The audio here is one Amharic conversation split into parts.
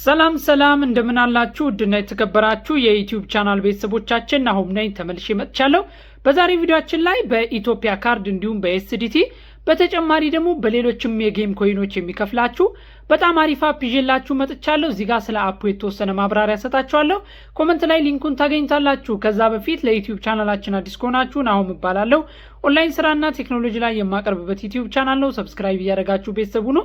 ሰላም ሰላም፣ እንደምን አላችሁ? ውድና የተከበራችሁ የ YouTube channel ቤተሰቦቻችን፣ ናሆም ነኝ፣ ተመልሼ መጥቻለሁ። በዛሬ ቪዲዮአችን ላይ በኢትዮጵያ ካርድ እንዲሁም በ USDT፣ በተጨማሪ ደግሞ በሌሎችም የ game coin ኦች የሚከፍላችሁ በጣም አሪፍ app ይዤላችሁ መጥቻለሁ። እዚህ ጋር ስለ app ኡ የተወሰነ ማብራሪያ ሰጣችኋለሁ። Comment ላይ link ኡን ታገኙታላችሁ። ከዛ በፊት ለ YouTube channel ኣችን አዲስ ከሆናችሁ፣ ናሆም እባላለሁ። ኦንላይን ስራና ቴክኖሎጂ ላይ የማቀርብበት YouTube channel ነው። Subscribe እያደረጋችሁ ቤተሰብ ሁኑ።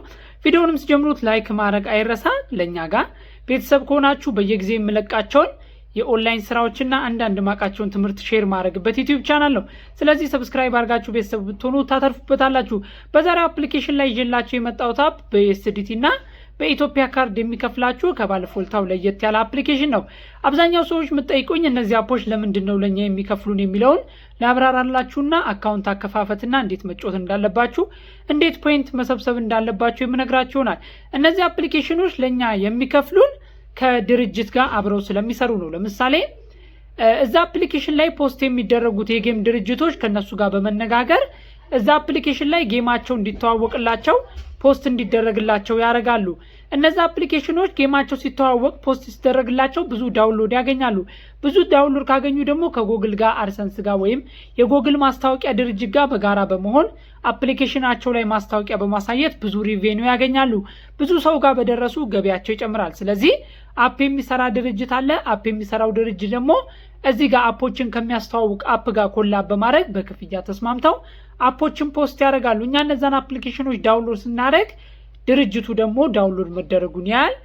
ቪዲዮውንም ስትጀምሩት like ማድረግ አይረሳ። ለእኛ ጋር ቤተሰብ ከሆናችሁ በየጊዜ የምለቃቸውን የኦንላይን ስራዎችና አንዳንድ ማቃቸውን ትምህርት share ማድረግበት YouTube channel ነው። ስለዚህ subscribe አድርጋችሁ ቤተሰብ ብትሆኑ ታተርፉበታላችሁ። በዛሬው application ላይ ይዤላችሁ የመጣሁት app በ USDT እና በኢትዮጵያ ካርድ የሚከፍላችሁ ከባለፎልታው ለየት ያለ application ነው። አብዛኛው ሰዎች የምትጠይቁኝ እነዚህ app ኦች ለምንድን ነው ለእኛ የሚከፍሉን የሚለውን ላብራራላችሁና account አከፋፈትና እንዴት መጫወት እንዳለባችሁ፣ እንዴት point መሰብሰብ እንዳለባችሁ የምነግራችሁ ይሆናል። እነዚህ application ኖች ለእኛ የሚከፍሉን ከድርጅት ጋር አብረው ስለሚሰሩ ነው። ለምሳሌ እዛ application ላይ post የሚደረጉት የ game ድርጅቶች ከነሱ ጋር በመነጋገር እዛ application ላይ game ኣቸው እንዲተዋወቅላቸው፣ post እንዲደረግላቸው ያደርጋሉ። እነዚ application ኖች game ኣቸው ሲተዋወቅ፣ post ሲደረግላቸው ብዙ download ያገኛሉ። ብዙ download ካገኙ ደግሞ ከጎግል ጋር፣ AdSense ጋር ወይም የጎግል ማስታወቂያ ድርጅት ጋር በጋራ በመሆን application ኣቸው ላይ ማስታወቂያ በማሳየት ብዙ revenue ያገኛሉ። ብዙ ሰው ጋር በደረሱ ገቢያቸው ይጨምራል። ስለዚህ app የሚሰራ ድርጅት አለ። App የሚሰራው ድርጅት ደግሞ እዚህ ጋር app ኦችን ከሚያስተዋውቅ app ጋር collab በማድረግ በክፍያ ተስማምተው app ኦችን post ያደርጋሉ። እኛ እነዛን application ኖች download ስናደርግ ድርጅቱ ደግሞ download መደረጉን ያያል።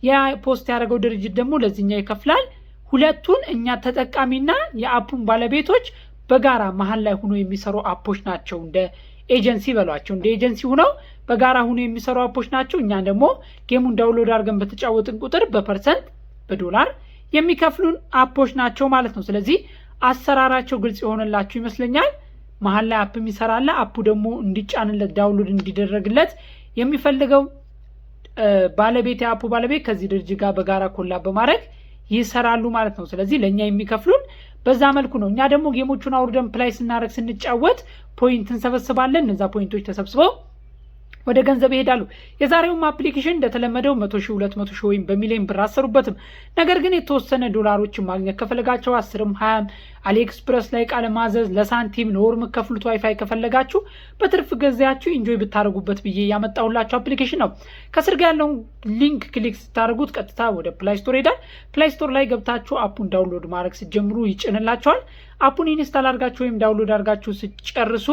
ያ post ያደረገው ድርጅት ደግሞ ለዚህኛው ይከፍላል። ሁለቱን እኛ ተጠቃሚና የ app ኡን ባለቤቶች በጋራ መሀል ላይ ሆኖ የሚሰሩ app ኦች ናቸው። እንደ ኤጀንሲ በሏቸው። እንደ ኤጀንሲ ሆነው በጋራ ሆኖ የሚሰሩ app ኦች ናቸው። እኛ ደግሞ game ኡን download አድርገን በተጫወትን ቁጥር በ percent፣ በዶላር የሚከፍሉን app ኦች ናቸው ማለት ነው። ስለዚህ አሰራራቸው ግልጽ የሆነላችሁ ይመስለኛል። መሀል ላይ app የሚሰራ አለ። App ኡ ደግሞ እንዲጫንለት፣ download እንዲደረግለት የሚፈልገው ባለቤት፣ የ app ኡ ባለቤት ከዚህ ድርጅት ጋር በጋራ collab በማድረግ ይሰራሉ ማለት ነው። ስለዚህ ለእኛ የሚከፍሉን በዛ መልኩ ነው። እኛ ደግሞ game ኦቹን አውርደን play ስናደርግ፣ ስንጫወት point እንሰበስባለን። እነዛ point ኦች ተሰብስበው ወደ ገንዘብ ይሄዳሉ። የዛሬውም application እንደተለመደው 100,000፣ 200,000 ወይም በሚሊዮን ብር አሰሩበትም። ነገር ግን የተወሰነ ዶላሮችን ማግኘት ከፈለጋችሁ፣ 10ም 20ም AliExpress ላይ እቃ ለማዘዝ፣ ለሳንቲም፣ ለወር የምከፍሉት ዋይፋይ ከፈለጋችሁ፣ በትርፍ ጊዜያችሁ enjoy ብታደርጉበት ብዬ ያመጣሁላችሁ application ነው። ከስር ጋር ያለውን link click ስታደርጉት ቀጥታ ወደ Play Store ይሄዳል። Play Store ላይ ገብታችሁ app ኡን download ማድረግ ስትጀምሩ ይጭንላችኋል። App ኡን install አድርጋችሁ ወይም download አድርጋችሁ ስትጨርሱ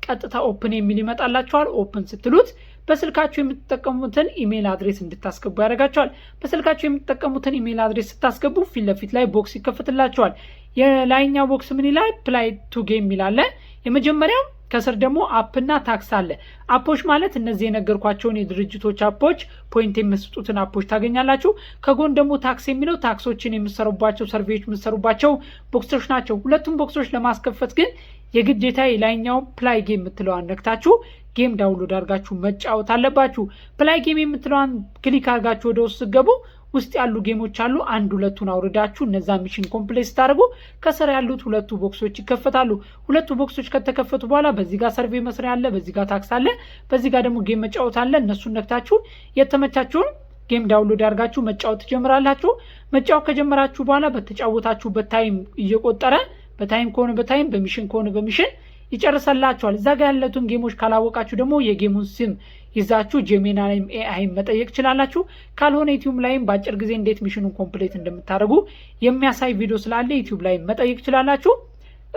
ቀጥታ open የሚል ይመጣላችኋል። Open ስትሉት በስልካችሁ የምትጠቀሙትን email address እንድታስገቡ ያደርጋችኋል። በስልካችሁ የምትጠቀሙትን email address ስታስገቡ ፊት ለፊት ላይ box ይከፈትላችኋል። የላይኛው box ምን ይላል? Play to game ይላል። የመጀመሪያው ከስር ደግሞ app ና task አለ። App ኦች ማለት እነዚህ የነገርኳቸውን የድርጅቶች app ኦች፣ point የሚሰጡትን app ኦች ታገኛላችሁ። ከጎን ደግሞ task የሚለው task ኦችን የምትሰሩባቸው፣ survey ዎች የምትሰሩባቸው box ኦች ናቸው። ሁለቱም box ኦች ለማስከፈት ግን የግዴታ የላይኛው play game የምትለዋን ነክታችሁ game download አድርጋችሁ መጫወት አለባችሁ። Play game የምትለዋን click አድርጋችሁ ወደ ውስጥ ስትገቡ ውስጥ ያሉ game ኦች አሉ። አንድ ሁለቱን አውርዳችሁ እነዛ mission complete ስታደርጉ ከስር ያሉት ሁለቱ box ኦች ይከፈታሉ። ሁለቱ box ኦች ከተከፈቱ በኋላ በዚህ ጋር survey መስሪያ አለ፣ በዚህ ጋር task አለ፣ በዚህ ጋር ደግሞ game መጫወት አለ። እነሱን ነክታችሁ የተመቻችሁን game download አድርጋችሁ መጫወት ትጀምራላችሁ። መጫወት ከጀመራችሁ በኋላ በተጫወታችሁበት time እየቆጠረ፣ በ time ከሆነ በ time፣ በ mission ከሆነ በ mission ይጨርሰላችኋል። እዛ ጋር ያሉትን game ኦች ካላወቃችሁ ደግሞ የ game ኡን ስም ይዛችሁ Gemini ላይም AI መጠየቅ ትችላላችሁ። ካልሆነ YouTube ላይም በአጭር ጊዜ እንዴት mission ኑን complete እንደምታደርጉ የሚያሳይ ቪዲዮ ስላለ YouTube ላይ መጠየቅ ትችላላችሁ።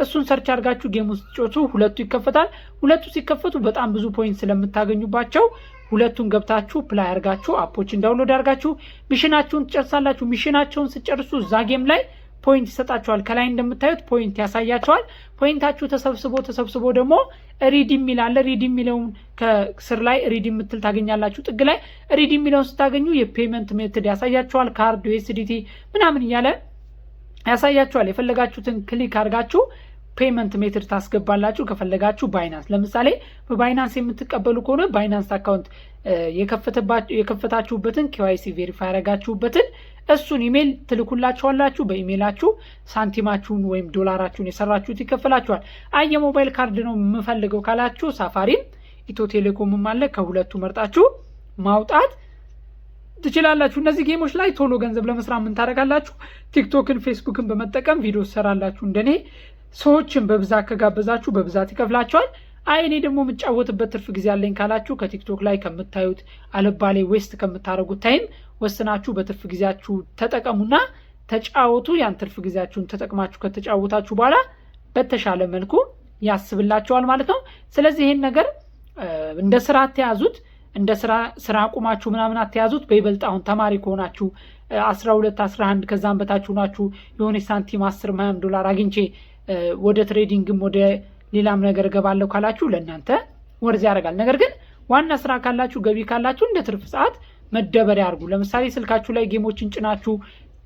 እሱን search አድርጋችሁ game ኡን ስትጫወቱ ሁለቱ ይከፈታል። ሁለቱ ሲከፈቱ በጣም ብዙ point ስለምታገኙባቸው ሁለቱን ገብታችሁ play አድርጋችሁ፣ app ኦችን download አድርጋችሁ mission ኣችሁን ትጨርሳላችሁ። Mission ኣቸውን ስትጨርሱ እዛ game ላይ point ይሰጣችኋል። ከላይ እንደምታዩት point ያሳያችኋል። Point ኣችሁ ተሰብስቦ ተሰብስቦ ደግሞ redeem የሚል አለ። Redeem የሚለውን ከስር ላይ redeem የምትል ታገኛላችሁ። ጥግ ላይ redeem የሚለውን ስታገኙ የ payment method ያሳያችኋል። ካርድ፣ USDT ምናምን እያለ ያሳያችኋል። የፈለጋችሁትን click አድርጋችሁ payment method ታስገባላችሁ። ከፈለጋችሁ Binance፣ ለምሳሌ በ Binance የምትቀበሉ ከሆነ Binance account የከፈታችሁበትን፣ KYC verify ያደረጋችሁበትን እሱን ኢሜይል ትልኩላችኋላችሁ። በኢሜይላችሁ ሳንቲማችሁን ወይም ዶላራችሁን የሰራችሁት ይከፈላችኋል። አይ የሞባይል ካርድ ነው የምፈልገው ካላችሁ ሳፋሪም ኢትዮ ቴሌኮምም አለ። ከሁለቱ መርጣችሁ ማውጣት ትችላላችሁ። እነዚህ game ኦች ላይ ቶሎ ገንዘብ ለመስራት ምን ታደርጋላችሁ? ቲክቶክን፣ ፌስቡክን በመጠቀም ቪዲዮ ትሰራላችሁ። እንደኔ ሰዎችን በብዛት ከጋበዛችሁ በብዛት ይከፍላችኋል። አይ እኔ ደግሞ የምጫወትበት ትርፍ ጊዜ አለኝ ካላችሁ ከቲክቶክ ላይ ከምታዩት አልባሌ waste ከምታደርጉት time ወስናችሁ በትርፍ ጊዜያችሁ ተጠቀሙና ተጫወቱ። ያን ትርፍ ጊዜያችሁን ተጠቅማችሁ ከተጫወታችሁ በኋላ በተሻለ መልኩ ያስብላችኋል ማለት ነው። ስለዚህ ይሄን ነገር እንደ ስራ አትያዙት። እንደ ስራ ስራ አቁማችሁ ምናምን አትያዙት። በይበልጥ አሁን ተማሪ ከሆናችሁ፣ 12፣ 11 ከዛም በታች ሆናችሁ የሆነ ሳንቲም 10 20 ዶላር አግኝቼ ወደ trading ም ወደ ሌላም ነገር እገባለሁ ካላችሁ ለእናንተ worth ያደርጋል። ነገር ግን ዋና ስራ ካላችሁ፣ ገቢ ካላችሁ እንደ ትርፍ ሰዓት መደበሪያ አድርጉ። ለምሳሌ ስልካችሁ ላይ game ኦችን ጭናችሁ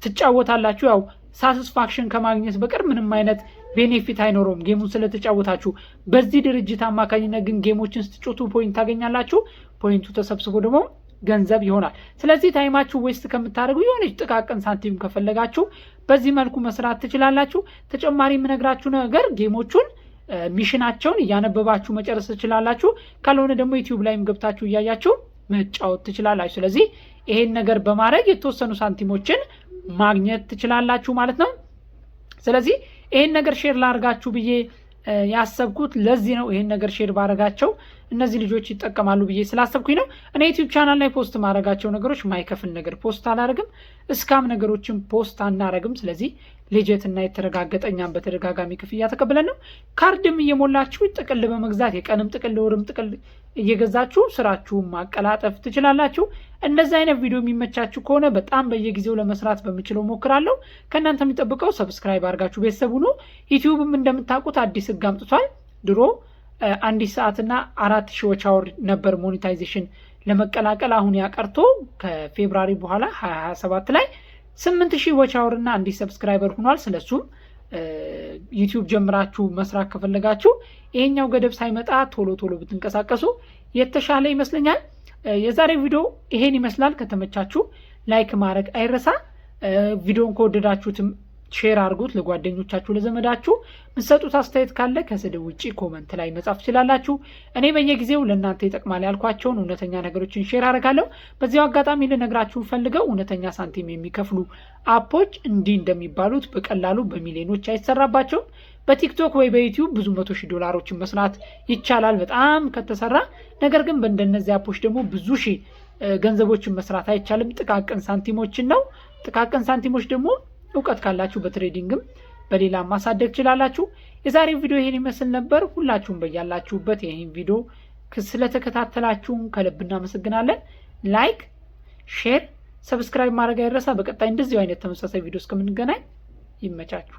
ትጫወታላችሁ። ያው satisfaction ከማግኘት በቀር ምንም አይነት benefit አይኖረውም game ኡን ስለተጫወታችሁ። በዚህ ድርጅት አማካኝነት ግን game ኦችን ስትጫወቱ point ታገኛላችሁ። Point ኡ ተሰብስቦ ደግሞ ገንዘብ ይሆናል። ስለዚህ time ኣችሁ waste ከምታደርጉ የሆነች ጥቃቅን ሳንቲም ከፈለጋችሁ በዚህ መልኩ መስራት ትችላላችሁ። ተጨማሪ የምነግራችሁ ነገር game ኦቹን mission ኣቸውን እያነበባችሁ መጨረስ ትችላላችሁ። ካልሆነ ደግሞ ዩቲዩብ ላይም ገብታችሁ እያያችሁ መጫወት ትችላላችሁ። ስለዚህ ይሄን ነገር በማድረግ የተወሰኑ ሳንቲሞችን ማግኘት ትችላላችሁ ማለት ነው። ስለዚህ ይሄን ነገር share ላርጋችሁ ብዬ ያሰብኩት ለዚህ ነው። ይሄን ነገር share ባረጋቸው እነዚህ ልጆች ይጠቀማሉ ብዬ ስላሰብኩኝ ነው። እኔ ዩቲዩብ ቻናል ላይ post ማድረጋቸው ነገሮች ማይከፍል ነገር post አላረግም፣ scam ነገሮችን post አናረግም። ስለዚህ legit እና የተረጋገጠ እኛም በተደጋጋሚ ክፍያ ተቀብለን ነው። ካርድም እየሞላችሁ ጥቅል በመግዛት የቀንም ጥቅል ወርም ጥቅል እየገዛችሁ ስራችሁን ማቀላጠፍ ትችላላችሁ። እንደዚህ አይነት ቪዲዮ የሚመቻችሁ ከሆነ በጣም በየጊዜው ለመስራት በምችለው ሞክራለሁ። ከእናንተ የሚጠብቀው subscribe አድርጋችሁ ቤተሰብ ሁኑ። ዩቲዩብም እንደምታውቁት አዲስ ህግ አምጥቷል። ድሮ አንዲት ሰዓትና 4000 watch hour ነበር monetization ለመቀላቀል። አሁን ያ ቀርቶ ከ February በኋላ 2027 ላይ 8000 watch hour እና አንዲት subscriber ሆኗል። ስለሱም ዩቲዩብ ጀምራችሁ መስራት ከፈለጋችሁ ይሄኛው ገደብ ሳይመጣ ቶሎ ቶሎ ብትንቀሳቀሱ የተሻለ ይመስለኛል። የዛሬ ቪዲዮ ይሄን ይመስላል። ከተመቻችሁ like ማድረግ አይረሳ። ቪዲዮን ከወደዳችሁትም share አድርጉት ለጓደኞቻችሁ፣ ለዘመዳችሁ። የምትሰጡት አስተያየት ካለ ከስድብ ውጭ comment ላይ መጻፍ ትችላላችሁ። እኔ በየጊዜው ለእናንተ ይጠቅማል ያልኳቸውን እውነተኛ ነገሮችን share አደርጋለሁ። በዚያው አጋጣሚ ልነግራችሁ ፈልገው እውነተኛ ሳንቲም የሚከፍሉ app ኦች እንዲህ እንደሚባሉት በቀላሉ በሚሊዮኖች አይሰራባቸውም። በቲክቶክ ወይ በዩቲዩብ ብዙ መቶ ሺህ ዶላሮችን መስራት ይቻላል በጣም ከተሰራ። ነገር ግን በእንደነዚህ app ኦች ደግሞ ብዙ ሺህ ገንዘቦችን መስራት አይቻልም። ጥቃቅን ሳንቲሞችን ነው። ጥቃቅን ሳንቲሞች ደግሞ እውቀት ካላችሁ በ trading ም በሌላ ማሳደግ ትችላላችሁ። የዛሬው ቪዲዮ ይሄን ይመስል ነበር። ሁላችሁም በያላችሁበት ይሄን ቪዲዮ ስለተከታተላችሁን ከልብ እናመሰግናለን። Like፣ share፣ subscribe ማድረግ አይረሳ። በቀጣይ እንደዚሁ አይነት ተመሳሳይ ቪዲዮ እስከምንገናኝ ይመቻችሁ።